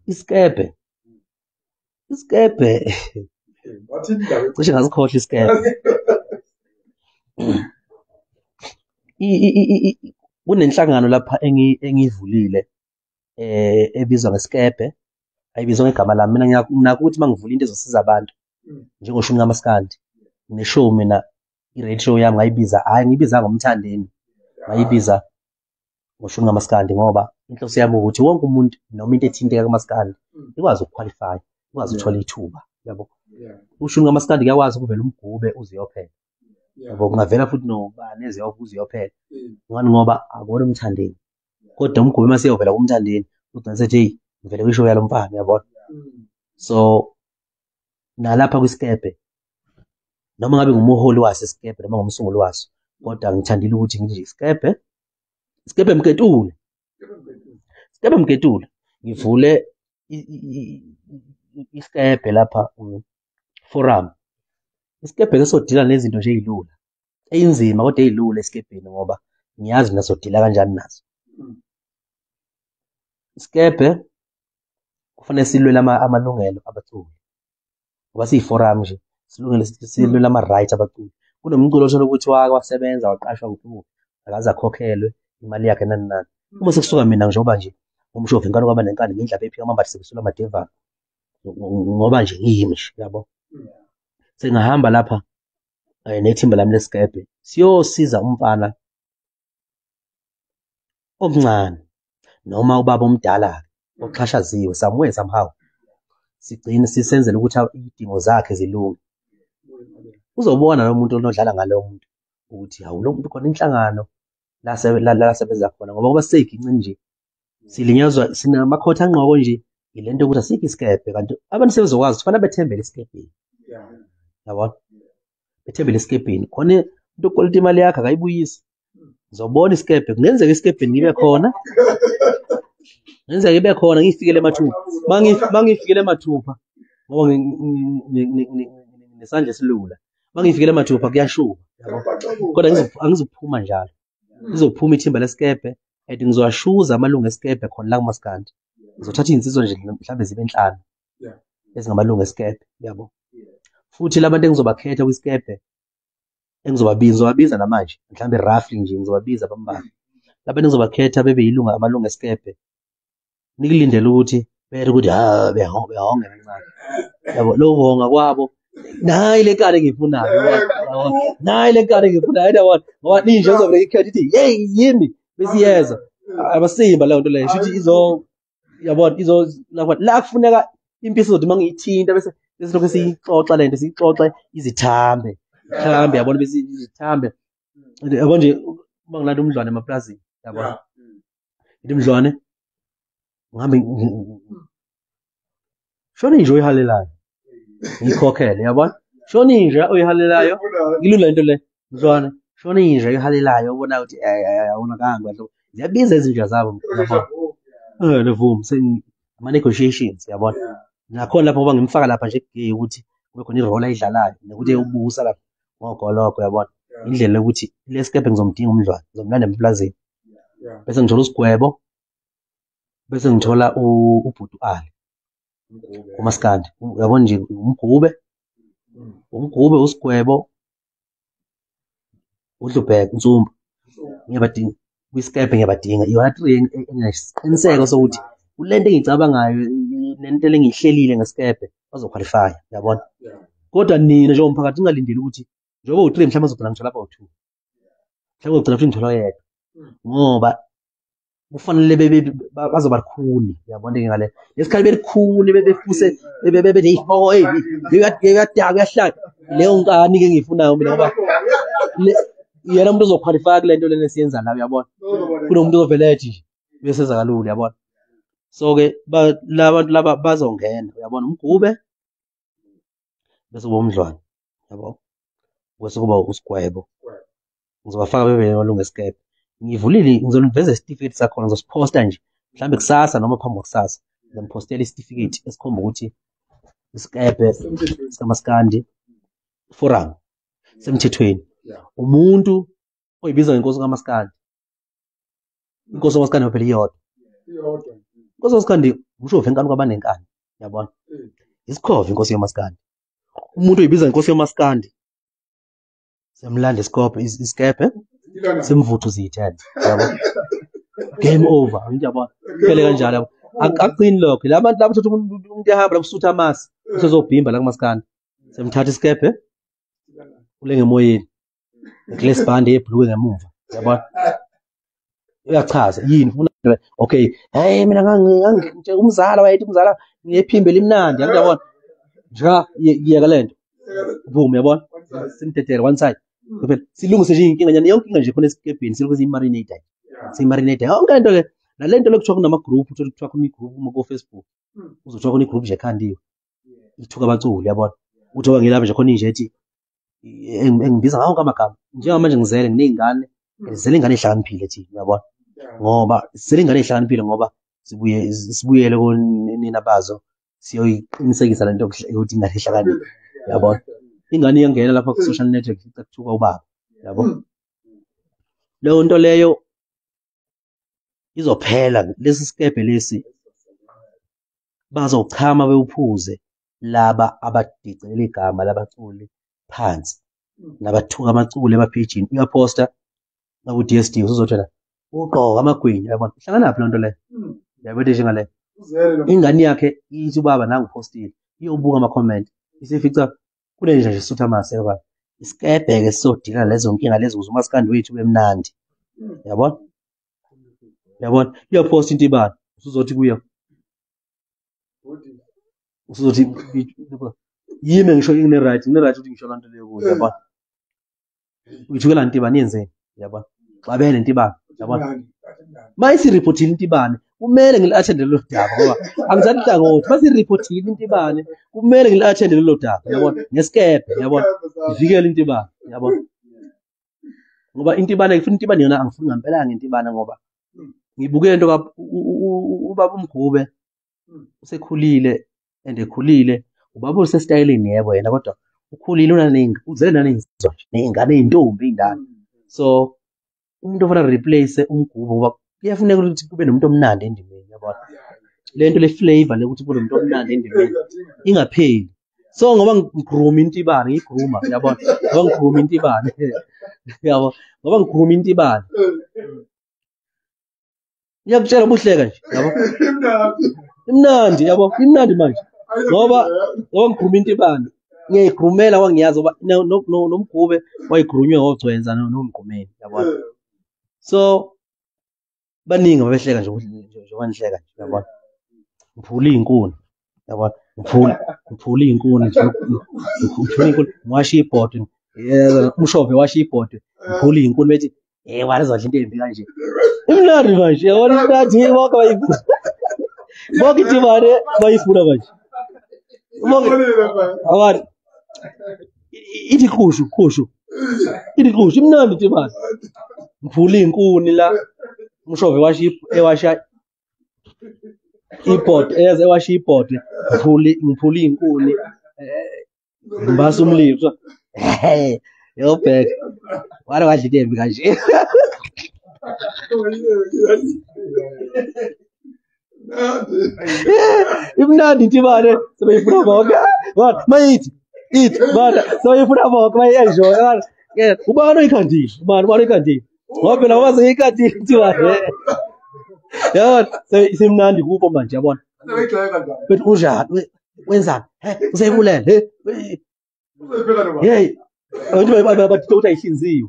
Isikebhe. Isikebhe. Cishe ngasikhohlwa isikebhe. Kunenhlangano lapha engiyivulile ebizwa ngesikebhe, ayibizwa ngegama lami. Mina nginakho ukuthi uma ngivula into ezosiza abantu njengoshuni kamaskandi, ngisho mina i-radio show yami ngayibiza, hhayi ngiyibiza ngoMthandeni, ngayibiza ngoshuni kamaskandi ngoba inhloso yami ukuthi wonke umuntu noma into ethinteka kumaskandi ikwazi ukuqualify, ikwazi ukuthola ithuba, yabo. Ushuni kamaskandi kuyakwazi ukuvela umgube uze uyophela, yabo. Kungavela futhi nobani uze uyophela, ngani ngoba akuwona uMthandeni, kodwa umgube uma seyovela kuMthandeni ugcina sethi hey, ngivele kwishow yalo mfana, uyabona. So nalapha kwisikebhe noma ngabe ngumholi waso isikebhe noma ngumsunguli waso, kodwa ngithandile ukuthi ngithi isikebhe, isikebhe mketule, isikebhe mketule, ngivule isikebhe lapha forum. Isikebhe ke sodila nezinto nje ezilula, eyinzima kodwa ezilula esikebheni ngoba ngiyazi mina sodila kanjani nazo. Isikebhe kufanele silwele amalungelo abaculi ngoba siyi-forum nje, silungele silwele ama-rights abaculi. Kunomculo othola ukuthi wake wasebenza waqashwa kuphi kuphi, akaze akhokhelwe imali yakhe nani nani. Uma sekusuka mina njengoba nje umshovi inkani kwaba nenkani ngindlaba ephika amambathi sekusula amadevana ngoba nje ngiyimi nje, yabo. Sengahamba lapha nethimba lami lesikebhe siyosiza umfana omncane noma ubaba omdala oxhashaziwe somewhere somehow, sigcine sisenzele ukuthi izidingo zakhe zilunge. Uzobona lo muntu onodlala ngalowo muntu ukuthi hawu lo muntu khona inhlangano la sebenza khona, ngoba kuba siseyiginci nje silinyazwa sinamakhotha anqoko nje ilento ukuthi asikho isikebhe, kanti abantu sebezokwazi ukuthi fanele bethembele esikebheni, yabona, bethembele esikebheni. Khona umuntu okweleta imali yakhe akayibuyisi, ngizobona isikebhe, kungenzeka esikebheni ngibe khona, kungenzeka ibe khona ngiyifikele mathupha, mangifikele mathupha ngoba nginesandla esilula, mangifikele mathupha kuyashuba, yabo. Kodwa angizukuphuma njalo, ngizophuma ithimba lesikebhe and ngizowashuza amalungu esikebhe khona la kumaskandi. Ngizothatha iy'nsizwa nje mhlawumbe zibe nhlanu ezingamalungu esikebhe, yabo. Futhi labantu engizobakhetha kwisikebhe engizobabiza, ngizobabiza namanje mhlawumbe roughly nje ngizobabiza bambalwa. Labantu engizobakhetha bebe yilunga amalungu esikebhe, nikulindele ukuthi bere ukuthi ha behonge kancane, yabo. Lokho kuhonga kwabo nayi le nkani engiyifunayo, nayi le nkani engiyifunayo, yabona, ngoba ninje uzobe ikhetha ithi hey yimi besiyeza abasimba leyo nto leyo, shuthi izo, yabona, izo lapha la kufuneka impisi zokuthi mangiyithinta bese lokho siyixoxa lento, siyixoxe izithambe thambe, yabona, bese izithambe, yabo nje uma ngilanda umdlwane emaplazini, yabona, ngithi umdlwane ngihambe shona inje oyihalelayo ngikhokhele, yabona, shona inje oyihalelayo, ngilula into le mdlwane, shona inje oyihalelayo ubona ukuthi awunakanga kahle, ziyabiza izinja zabo, yabona, levumo ama negotiations, yabona. Nakhona lapho ngoba ngimfaka lapha nje kugay ukuthi kube khona irole ayidlalayo nokuthi ubusa lapha ngogoloko, yabona, indlela yokuthi lesikebhe ngizomdinga umdlwane, ngizomlanda emplazini, bese ngithola usigwebo, bese ngithola ubhuti Ali umaskandi, yabona nje umgube, umgube usigwebo, udlubheka insumpa, ngiyabadinga kwisikebhe, ngiyabadinga iyona three enginesiqiniseko sokuthi kulento engiyicabangayo nento engiyihlelile ngesikebhe bazoqualify, yabona. Kodwa nina njengomphakathi ningalindeli ukuthi njengoba u3 mhlawumbe uzogcina ngithola about 2, mhlawumbe uzogcina futhi ngithola oyedwa, ngoba kufanele bazoba likhuni, uyabona ngale lesikhathi belikhuni bebefuse bebeyifoko, hey uyadaka uyahlala leyo nkani ke engiyifunayo mina, ngoba yena umuntu ozoqualify kule nto lena esiyenza la, uyabona, kunomuntu ozovela ethi nje beseza kalula, uyabona. So ke labantu laba bazongena, uyabona, umgube bese kuba umdlwane, yabo, bese kuba usigwebo, ngizobafaka bebe amalungu esikebhe. Ngivulile, ngizoniveza isitifiketi sakhona, ngizosiphosta nje mhlambe kusasa noma phambi kwakusasa, ngizoniphostela isitifiketi esikhomba ukuthi isikebhe sikaMaskandi forum semthethweni. Umuntu oyibiza ngenkosi kaMaskandi, inkosi kaMaskandi phela iyodwa, Inkosi yomaskandi umshovi enkani kwabanenkani, uyabona? Isikhova inkosi yomaskandi. Umuntu oyibiza inkosi yomaskandi semlanda isikobhe isikebhe simvuthu ziyithende, yabo. Game over, uyabona? Kuphele kanjalo, yabo. Akugcini lokho. La bantu labo uthatha umuntu ehamba lapho usutha amasi, usezobhimba la kumaskandi. Semthatha isikebhe ulenge emoyeni. Necklace band ebhluke ngemuva, uyabona? Uyachaza yini ufuna? Okay, hey, mina ngangitshela umzala, wayethi umzala ngiyephimbo elimnandi, uyabona? Nja yeka lento. Boom, uyabona? Simdedele one side. Kuphela silungise nje inkinga nyana, yonke inkinga nje khona esikebheni silokhu siyimarinate. Siyimarinate yonke lento le. Nalento lokuthiwa kunama group, uthola kuthiwa khona i-group uma ku Facebook. Uzothiwa khona i-group nje ekhandiwe. Ithuka abaculi, uyabona? Uthi ngilapha nje khona inje ethi engibiza ngawo amagama. Njengamanje ngizele nginey'ngane, ngizele ingane ey'hlakaniphile thina, uyabona? Ngoba sizele ingane ey'hlakaniphile ngoba sibuye sibuyele konina bazo siyoyiqinisekisa lento yokuthi ingane ihlakaniphile, uyabona? Ingane iyangena lapha ku-social network kuthuka ubaba, uyabo? Leyo nto leyo izophela. Lesi sikebhe lesi bazochama bewuphuze laba abadicelela igama labaculi phansi nabathuka abaculi emaphejini. Uyaphosta naku-D_S_D usuzothi wena ugqoka amagwinya, uyabona? Ihlanganaphi leyo nto leyo? Uyabona njengaleyo? Ingane yakhe ithi ubaba nangu uphostile, iyobuka ama-comment isifica kunenja nje isutha amasi, yabona? Isikebhe-ke sizodila lezo nkinga lezo ukuze umaskandi wethu ube mnandi, uyabona? Uyabona? Iyaphosta into ibani, usuzothi kuyo, usuzothi yimi ngisho ngine-right ukuthi ngisho loo nto leyo kuyo, uyabona? Uyithukela ntibane yenzeni, uyabona? Xabene ntibane, uyabona? Mayisiriphothile intibane kumele ngili-athende lelo daba ngoba angithathi hlangothi. Masiriphothile intibane kumele ngili-athende lelo daba, uyabona? Ngesikebhe, uyabona? Ngivikele intibane, uyabona? Ngoba intibane ngifuna intibane yona, angifuni ngampela ngentibane ngoba ngibuke into ubaba uMgube usekhulile and ekhulile ubaba usesitayeleni, yebo yena, kodwa ukhulile uzele naney'nsizwa nje ney'ngane ey'ntombi ey'ndala. So umuntu ofuna replace uMgube, ngoba kuyafuneka ukuthi kube nomuntu omnandi endimeni, yabona? Le nto le flavor le ukuthi kube nomuntu omnandi endimeni ingapheli. So ngoba ngigroom intibane, ngiyigrooma, uyabona? Ngoba ngigroom intibane, yabo, ngoba ngigroom intibane, ngiyakutshela ubuhleka nje, yabo, imnandi, yabo, imnandi manje ngoba ngigroom intibane, ngiyayigroomela ngoba ngiyazi ngoba noMgube wayigroonywe ngogcwenza noMgqumeni, yabona? So baningi ababehleka nje njengoba nihleka nje, yabona? Ngiphula iy'nkuni, yabona? Ngiphula iy'nkuni nje, ngiphula iy'nkuni, ngiwasha ibhodwe, umshove washa ibhodwe, ngiphula iy'nkuni bethi wena uzodla into embi kanje. Imnandi manje, yabona? Imnandi bonke bayifuna, bonke intibane bayifuna manje bonke, yabona? Ithi qhushu qhushu, ithi qhushu, imnandi intibane. Ngiphula iy'nkuni la, umshove washa ewasha ibhodwe, eze ewasha ibhodwe, ngiphula iy'nkuni, ngibasa umlilo, yobheka wena wadla into embi kanje. Imnandi intibane, sebeyifuna bonke. Mayithi ithi bana sebeyifuna bonke, bayi-enjoy. Ubani oyikhandile? Ubani oyikhandile? Ngoba phela ngoba seyikhandile intibane, yabona? Isimnandi kubo manje, yabona? Bethi unjani, wenzani, he useyibulele, hey, abantu bathi ukuthi ayihlinziwe.